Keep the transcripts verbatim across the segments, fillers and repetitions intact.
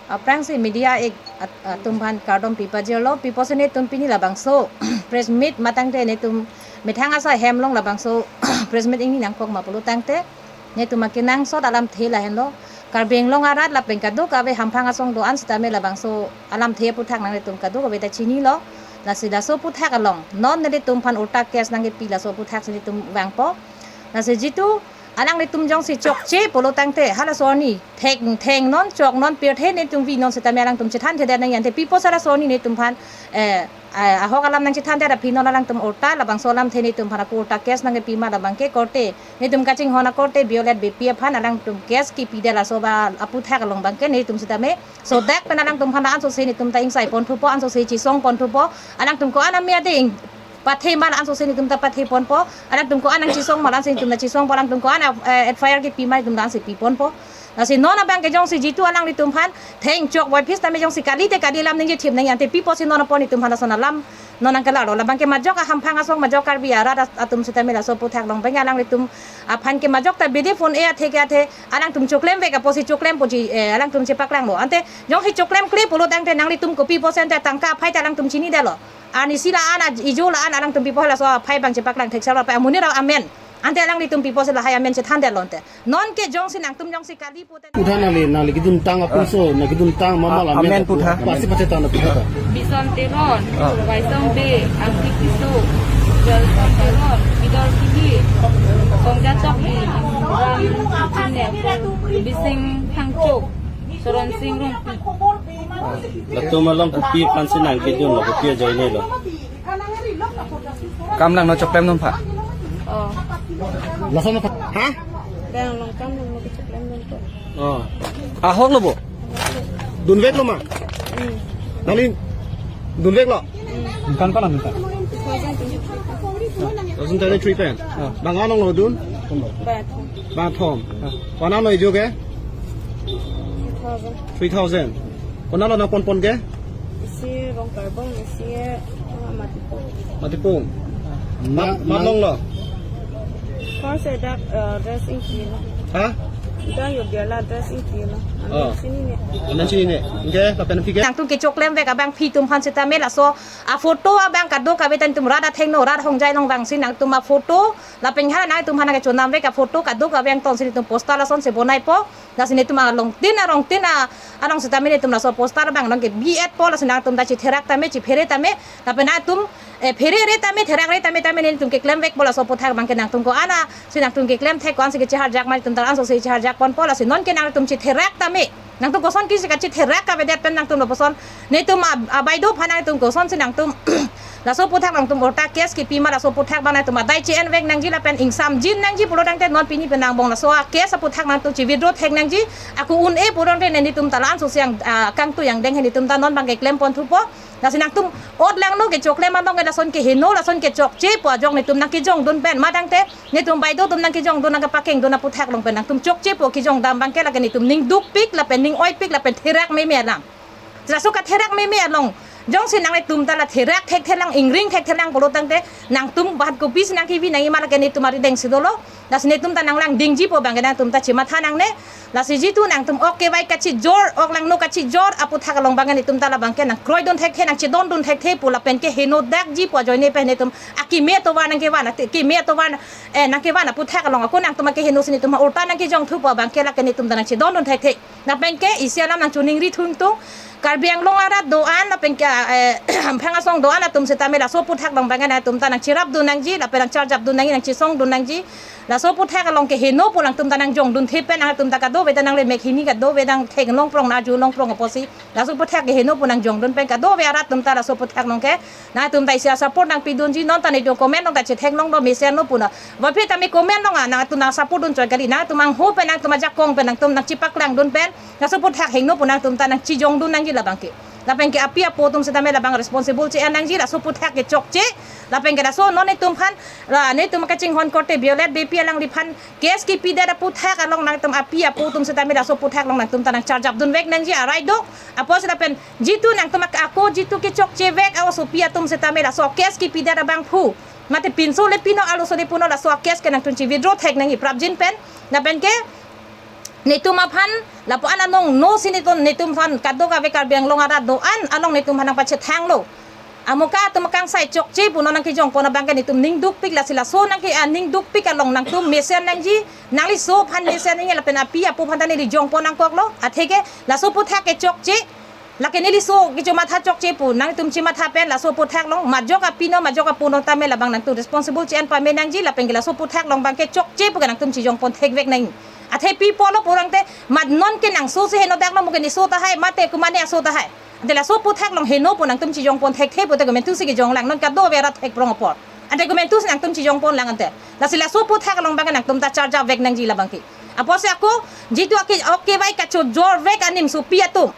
Aphrangsi media ek at-, atum aphan kardom pipajirlo, pi apotsi netum pini labangso press meet matangte netum methang asai hem along labangso press meet ingni nangkok ma pulo tangte, netum akenangsot alamthe lahenlo. Karbi Anglong arat lapen kadokave hamphang asong do-an sitame labangso alamthe aphuthak nanglitum kadokave ta chinilo. Lasi laso aphuthak along non nelitum aphan ulta case nangkepi laso aphuthak si netum vangpo. Lasi jitu alanglitum jongsi chokche pulo tangte, halaso arni thek thengnon choknon pirthe netum vinon sitame alangtum chethanthedet nangji, ante pi apotsi halaso arni netum aphan, eh, eh, ahok alam nangchethandet aphi non alangtum ulta labangso alamthe netum aphan ako ulta case nangkepi ma labangke korte netum kachinghon akorte Violet Beypi aphan alangtum case kepidet laso ba aphuthak along abangke netum sitame sodak pen alangtum aphan ansose netum ta ingsai ponthupo, ansose chesong ponthupo, alangtum ko-an amia ding pathe ma ansose netum ta pathe ponpo, alangtum ko-an nangchesong ma ansose netum ta chesongpo, alangtum ko-an, eh, F I R kepi ma netum ta ansose piponpo. Lasi non abangke jongsi jitu alanglitum aphan theng chok voiphis tame jongsi kalite kali alam ningje thip nangji, ante pi apotsi non apor netum aphan lason alam non nangkelarlo. Labangke majok ahamphang asong majok Karbi arat at-, atum sitame laso aphuthak along abangke alanglitum aphan ke majok ta bidi phone e athe ke athe alangtum choklemvek apotsi choklempo ji, eh, alangtum chepaklanglo. Ante jongsi choklemkle pulo tangte nanglitum kopi apotsi ante tangka aphai ta alangtum chinidetlo. Arnisi la-an, aj-, ijo la-an alangtum pi apot halaso aphai abang chepaklang thekserlo, pai amonit ra amen. Ante alanglitum pi apotsi lahai amen chethandetlo ante. Nonke jongsi nangtum jongsi kali pute. Puthot nangli, nangli keduntang apungso, nangli keduntang mama la amen amen puthot. Pasi pasi tana puthot. Bison Teron, Ah. Waisong Bey, Angtik Tisso, Gelson Teron, Bidor Kili, Songja Tokbi, Ram Chine, Bising Thangchok, Soron Sing Rongpi. Latum along kopi aphansi nangkedunlo, kopi ajoinelo? Kam langno choklemdun pha. Oh. Lason pha. Ha? Dang long kam langno choklemdun pha. Oh. Ahok lo bo. Dunveklo ma? Hmm. Nangli dunveklo? Hmm. Kan pa nang ta? Two thousand twenty-three. Two thousand twenty-three pen. Ah. Bang anong lo dun? Bathom. Bathom. Ah. Konat lo ijo ke? Three thousand. Three thousand. Konat lo nangponpon ke? Isi Rongkarbong, isi, ah, Matipung. Matipung. Ma, ma, ma nong lo? First, eh, dak, eh, dress ingkilo. Ha? Dak Yogyala dress ingkilo. Oh. Amen chinine. Amen chinine. Anke, lapen aphi ke? Nangtum kechoklemvek abangpi atum aphan sitame laso aphoto abang kadokave ta netum rat athengno rat ahongjai along vangsi nangtum aphoto lapen hala nangtum aphan kechonamvek aphoto kadokave angtonsi netum poster lasonsi bonaipo. Lasi netum alongtin arongtin a-, along sitame netum laso poster abang nangkebi-etpo, lasi nangtum ta chetherak tame, chephere tame, lapen nangtum, eh, pherere tame, therakre tame, tame netum keklemvekpo laso aphuthak abangke nangtum ko-an a, si nangtum keklem thek ko-ansi kecheharjak ma netum ta ansose cheharjak ponpo, lasi nonke nangtum chetherak tame. Nangtum kosonsi kachetherak kavedet pen nangtum lapuson netum a, abaideo aphan nangtum kosonsi nangtum laso aphuthak nangtum ulta case kepi ma laso aphuthak abang nangtum adai che-envek nangji lapen ingsamjin nangji pulo tangte non pini pen angbong laso a-case aphuthak nangtum che-withdraw thek nangji, ako un-e pulo tangte netum ta la ansose ang, ah, kangtui angdeng he netum ta non abangke klem ponthupo. Lasi nangtum ot langno kechoklem anong ke lason keheno lason kechokchepo ajok netum nangkejongdun pen ma tangte netum baideo atum nangkejongdun nangkepakengdun aphuthak along pen nangtum chokchepo kejongdam abangke lake netum ning dukpik lapen ning oipik lapen therak meme alam. Laso katherak meme along jongsi nanglitum ta la therak thekthe lang ingring thekthe lang pulo tangte nangtum bahan kopisi nangkevi nangji ma lake netum arideng si dolo. Lasi netum ta nanglangdingjipo abangke nangtum ta chematha nangne. Lasi jitu nangtum ok kevai kachijor, ok langno kachijor aphuthak along abangke netum ta labangke nangkroidun thekthe, nangchedondun thekthe pu lapen keheno dakjipo ajoine pen netum akeme atovar nangkevan, akeme atovar, eh, nangkevan aphuthak along ako nangtum akehenosi netum ulta nangkejongthupo abangke lake netum ta nangchedondun thekthe. Lapen ke isi alam nangchoningri thungtung. Karbi Anglong arat do-an lapen ke, eh, hamphang asong do-an atum sitame laso aphuthak along abangke nangtum ta nangcherapdun nangji, lapen nangcharjapdun nangji, nangchesongdun nangji. Laso aphuthak along keheno pu nangtum ta nangjongdunthe pen nangtum ta kadokave ta nanglemek hini kadokave nangthek longprong nang-arju longprong apotsi. Laso aphuthak keheno pu nangjongdun pen kadokave arat atum ta laso aphuthak along ke nangtum ta isi a-support nangpidunji, non ta netum comment along ta chethek longlo mesen lo pu na. Voiphit tame comment along a nangtum nang-support dun choi kali, nangtum angho pen nangtum ajakong pen nangtum nangchepaklangdun pen laso aphuthak heno pu nangtum ta nangchejongdun nangji labangke. Lapen ke api apo atum sitame labang responsible che-en nangji, laso aphuthak kechokche. Lapen ke laso non netum aphan, la netum kachinghon korte Violet Beypi alangliphan case kepidet aphuthak along nangtum api apo atum sitame laso aphuthak along nangtum ta nangcharjapdunvek nangji arai do. Apotsi lapen jitu nangtum ak-, ako jitu kechokchevek a-osopi atum sitame laso case kepidet abangphu mate pinso le pino arloso le puno laso a-case ke nangtum che-withdraw thek nangji prapjin pen. Lapen ke Netum aphan lapu-an anong no si netum, netum aphan kadokave Karbi Anglong arat do-an along netum aphan nangpachethanglo. Amuka atum akangsai chokche pu non nangkejongpon abangke netum ning dukpik, lasi laso nangke, ah, ning dukpik along nangtum mesen nangji, nangliso aphan mesen nangji lapen api apo aphan ta neli jongpon nangkoklo. Atheke laso aphuthak ke chokche, lake neliso kechomatha chokche pu nangtum chematha pen laso aphuthak along majok api no majok apo no tame labang nangtum responsible che-en pame nangji, lapen ke laso aphuthak along abangke chokche pu ke nangtum chejongpon thekvek nang. Athe pi apotlo pulotangte, mat non ke nangso si heno dak no, mo ke neso tahai, mate komatne aso tahai. Ante laso aphuthak along heno pu nangtum chejongpon thekthe pute komantu si kejonglang, non kadokave arat thek prong apor. Ante komantu si nangtum chejongpon lang ante. Lasi laso aphuthak along abangke nangtum ta charja vek nangji labangke. Apotsi ako, jitu ake, ok kevai kachojor vek anim sopi atum,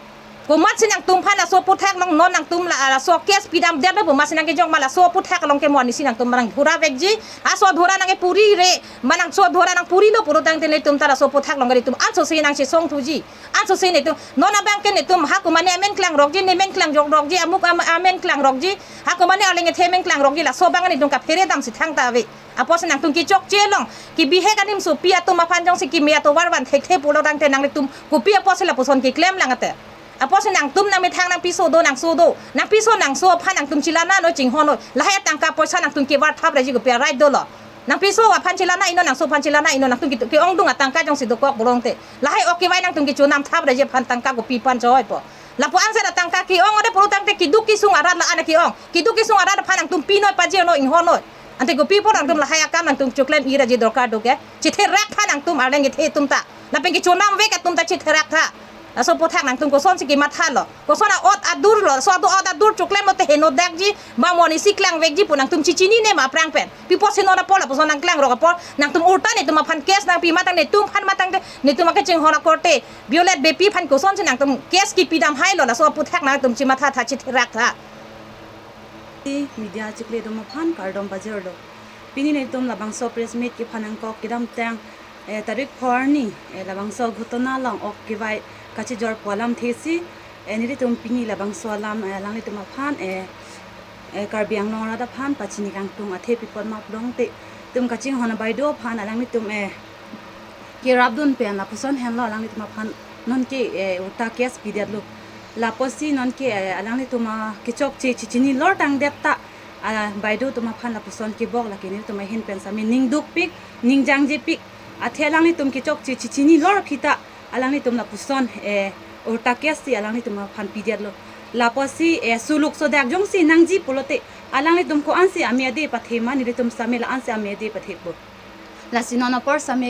komatsi nangtum aphan laso aphuthak along non nangtum la, laso case pidamdet lo pu masi nangkejong ma, laso aphuthak along ke mo arnisi nangtum nangdhura vekji, aso dhura nangkepuri re, ma nangso dhura nangpurilo pulotangte netum ta laso aphuthak along ke netum anso si nangchesongthuji. Anso si netum, non abangke netum ha komatne amen klangrokji, ne men klangjok rokji, amuk am-, amen klangrokji, ha komatne arleng kethe amen klangrokji, laso abang netum kaphere damsi thangta ave. Apotsi nangtum kechokche along, kebihek anim sopi atum aphan jongsi keme atovar van thekthe pulotangte nanglitum kopi apotsi lapuson keklem lang ante. Apotsi nangtum nangmethang nangpiso do, nangso do, nangpiso nangso aphan nangtum chelana noi, chinghon noi. Lahai atangka poisa nangtum kevar thap raji kopi a-right dolo? Nangpiso aphan chelana ino, nangso aphan chelana ino, nangtum ke, ke-ongdung atangka jongsi dokok pulotangte, lahai ok kevai nangtum kechonam thap raji aphan tangka kopi aphan choipo? Lapu-an seta tangka ke-ong ode pulotangte keduk kesung arat la-an ke-ong. Keduk kesung arat aphan nangtum pi noi, pajir noi, inghon noi. Ante kopi apot nangtum lahai akam nangtum choklem-i raji dorkar do ke? Chetherak tha nangtum arleng kethe atum ta. Lapen kechonam vek atum ta chetherak tha. Laso aphuthak nangtum kosonsi kemathalo? Koson a-ot adur lo, so adu ot adur choklem lote heno dakji, ba mo arnisi klang vekji pu nangtum chechinine ma aphrang pen? Pi apotsi non apor lapuson nangklangrok apor, nangtum ulta netum aphan case nangpi, matang netum aphan, matangte netum akechinghon akorte Violet Beypi aphan kosonsi nangtum case kepidam hailo, laso aphuthak nangtum chematha tha, chetherak tha. Media chikle atum aphan kardom pajirlo. Pini netum labangso press meet kephan nangkok kedamtang, eh, tarik pho arni, eh, labangso ghotona along ok kevai kachejor pu alamthe si, eh, nelitum pini labangso alam, eh, alanglitum aphan, eh, eh, Karbi Anglong arat aphan pachini kangtung. Athe pi apot ma pulotangte, itum kachinghon abaideo aphan alanglitum, eh, kerapdun pen lapuson henlo alanglitum aphan nonke, eh, ulta case pidetlo. Lapusi nonke, eh, alanglitum, ah, kechokche chechinilor tangdet ta, ah, baideo atum aphan lapuson kebok lake netum ahin pen sami ning dukpik, ning jangjepik. Athe alanglitum kechokche chechinilor kita alanglitum lapuson, eh, ulta case si alanglitum aphan pidetlo. Lapusi, eh, suluk sodak jongsi nangji pulote, alanglitum ko-ansi ame ade pathe ma, nelitum sami la-ansi ame ade pathepo. Lasi non apor sami